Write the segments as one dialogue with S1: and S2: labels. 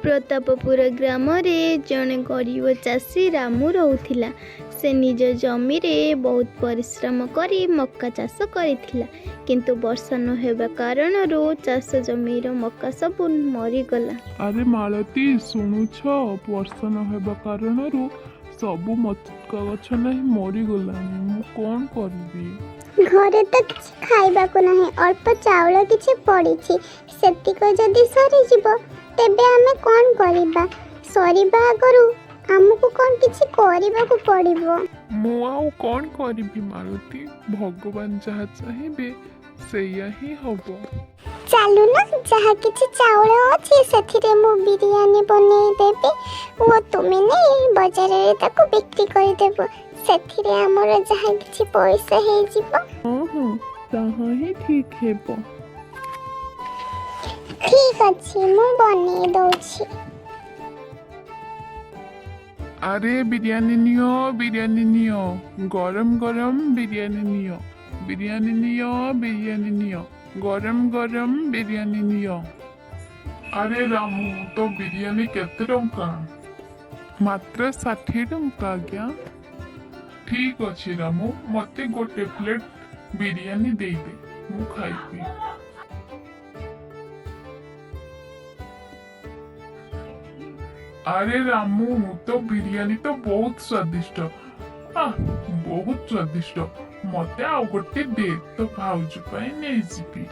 S1: ପ୍ରତାପପୁର ଗ୍ରାମରେ ଜଣେ ଗରିବ ଚାଷୀ ରାମୁ ରହୁଥିଲା। ସେ ନିଜ ଜମିରେ ବହୁତ ପରିଶ୍ରମ କରି ମକା ଚାଷ କରିଥିଲା, କିନ୍ତୁ ବର୍ଷା ନ ହେବା କାରଣରୁ ଚାଷ ଜମିର ମକା ସବୁ ମରିଗଲା।
S2: ଆରେ ମାଳତୀ, ଶୁଣୁଛ? ବର୍ଷା ନ ହେବା କାରଣରୁ ସବୁ ମକା ଗଛ ନାହିଁ ମରିଗଲାଣି। ମୁଁ କ'ଣ କରିବି?
S3: ଘରେ ତ କିଛି ଖାଇବାକୁ ନାହିଁ। ଅଳ୍ପ ଚାଉଳ କିଛି ପଡ଼ିଛି। ସେତିକ ଯଦି ସରିଯିବ, ତେବେ ଆମେ କ'ଣ କରିବା? ସରିବା ଆଗରୁ ଆମକୁ କ'ଣ କିଛି କରିବାକୁ ପଡ଼ିବ।
S2: ମୁଁ ଆଉ କ'ଣ କରିବି ମାଳତୀ? ଭଗବାନ ଯାହା ଚାହିଁବେ, ସେଇଆ ହିଁ ହବ।
S3: ଚାଲୁନ, ଯାହା କିଛି ଚାଉଳ ଅଛି ସେଥିରେ ମୁଁ ବିରିୟାନୀ ବନେଇ ଦେବି ଓ ତୁମେ ନେଇ ବଜାରରେ ତାକୁ ବିକ୍ରି କରିଦେବ। ସେଥିରେ ଆମର ଯାହା କିଛି ପଇସା ହେଇଯିବ।
S2: ହଁ, ତାହା ହିଁ ଠିକ୍ ହେବ।
S3: ଠିକ୍ ଅଛି, ମୁଁ ବନେଇ ଦଉଛି।
S2: ଆରେ, ବିରିୟାନୀ ନିଅ, ବିରିୟାନୀ ନିଅ, ଗରମ ଗରମ ବିରିୟାନୀ ନିଅ, ବିରିୟାନୀ ନିଅ, ବିରିୟାନୀ ନିଅ, ଗରମ ଗରମ ବିରିୟାନୀ ନିଅ। ଆରେ ରାମୁ, ତୋ ବିରିୟାନୀ କେତେ ଟଙ୍କା? ମାତ୍ର 60 ଟଙ୍କା ଆଜ୍ଞା। ଠିକ୍ ଅଛି ରାମୁ, ମତେ ଗୋଟେ ପ୍ଲେଟ୍ ବିରିୟାନୀ ଦେଇଦେ, ମୁଁ ଖାଇବି। ଆରେ ରାମୁ, ତୋ ବିରିୟାନୀ ତ ବହୁତ ସ୍ୱାଦିଷ୍ଟ। ଆহ, ବହୁତ ସ୍ୱାଦିଷ୍ଟ। ମତେ ଆଉ ଗୋଟେ ଦେ, ତୋ ଭାଉଜ ପାଇଁ ନେଇଯିବି।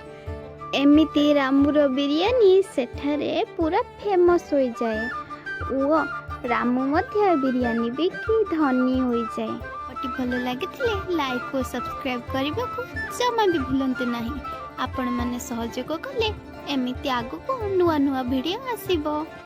S1: ଏମିତି ରାମୁର ବିରିୟାନୀ ସେଠାରେ ପୁରା ଫେମସ୍ ହୋଇଯାଏ ଓ ରାମୁ ମଧ୍ୟ ବିରିୟାନୀ ବିକି ଧନୀ ହୋଇଯାଏ। ଅତି ଭଲ ଲାଗିଥିଲେ ଲାଇକ୍ ଓ ସବସ୍କ୍ରାଇବ୍ କରିବାକୁ ଜମା ବି ଭୁଲନ୍ତୁ ନାହିଁ। ଆପଣମାନେ ସହଯୋଗ କଲେ ଏମିତି ଆଗକୁ ନୂଆ ନୂଆ ଭିଡ଼ିଓ ଆସିବ।